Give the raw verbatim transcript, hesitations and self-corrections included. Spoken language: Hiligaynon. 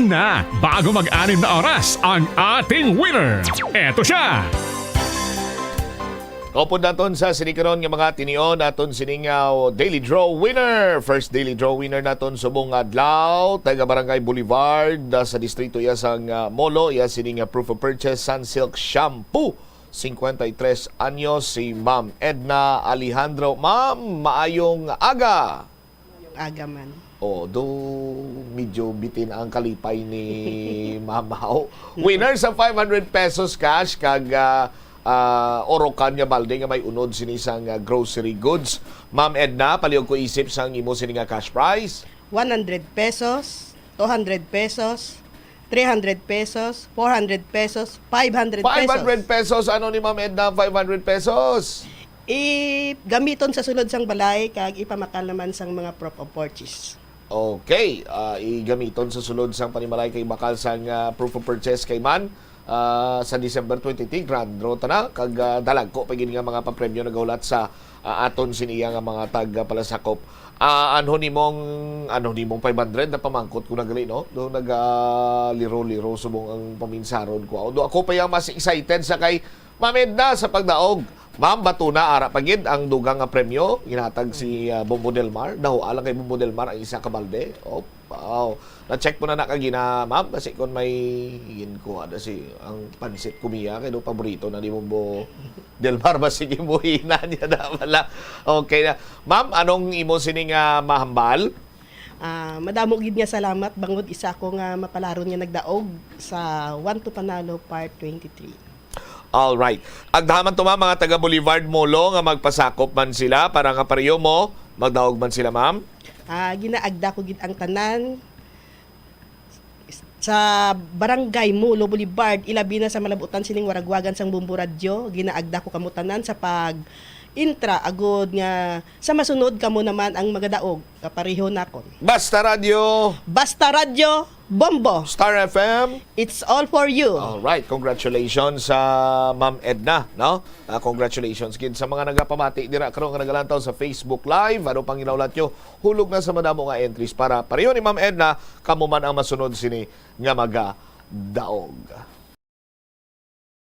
Na, bago mag-anim na oras ang ating winner. Eto siya. Kaupod naton sa sini karon nga mga tinion, aton sining, ah, daily draw winner. First daily draw winner naton subong adlaw, taga Barangay Boulevard, ah, sa distrito iya sang, ah, Molo, iya sining, ah, proof of purchase, Sunsilk Shampoo, cincuenta y tres anyos, si Ma'am Edna Alejandro. Ma'am, maayong aga. Aga man. Oh, do medyo bitin ang kalipay ni Ma'am Hao. Winner sa five hundred pesos cash kag, ah, ah, orokan nga balde nga may unod sini sang, ah, grocery goods. Ma'am Edna, palihog ko isip sang imo sini nga cash prize. One hundred pesos, two hundred pesos, three hundred pesos, four hundred pesos, five hundred pesos. Five hundred pesos. Ano ni Ma'am Edna, five hundred pesos? I gamiton sa sulod sang balay kag ipamakal naman sang mga proof of purchase. Okay, ah, igamiton sa sulod sang panimalay kag ipamakal sang, ah, proof of purchase kay man, ah, sa December twenty-three, grand draw ta na, kag, ah, dalagko pa gid nga mga papremyo nagahulat sa, ah, aton sini iya nga mga tagpalasakop. Ah, ano nimong, ano nimong five hundred na pamangkot ko na gali, no? Do nagaliro-liro subong ang paminsaron ko. Although ako pa yang mas excited sa kay Ma'am Edna sa pagdaog. Ma'am, batuna, ara pa gid ang dugang nga premyo ginhatag si, ah, Bombo Del Mar. Dahoa lang kay Bombo Del Mar ang isa ka balde. Oh, wow. Na-check mo na na kagina, ma'am, kasi kung may ginkuha na si ang pansit kumiya kay do paborito na ni Bombo Del Mar, basi gimuhina niya na wala. Okay na. Ma'am, anong imo sining, ah, mahambal? Ah, madamo gid nga salamat bangod isa ako nga mapalaron nga nagdaog sa One to Panalo Part twenty-three. All right. Agdaha man to, ma'am, mga taga Boulevard Molo nga magpasakop man sila para nga pareho mo, magdaog man sila, ma'am. Ah, ginaagda ko gid ang tanan sa Barangay Molo Boulevard, ilabi na sa malabutan sining waragwagan sang Bombo Radyo. Ginaagda ko kamo tanan sa pag-intra agod nga sa masunod kamo naman ang magadaog kapareho nakon. Basta Radyo. Basta Radyo, Bombo. Star F M. It's all for you. All right, congratulations sa Ma'am Edna, no? Ah, congratulations gid sa mga nagapamati dira karon nga nagalantaw sa Facebook Live. Ano pang ginaulat nyo? Hulog na sa madamo nga entries para pareho ni Ma'am Edna, kamo man ang masunod sini nga magadaog.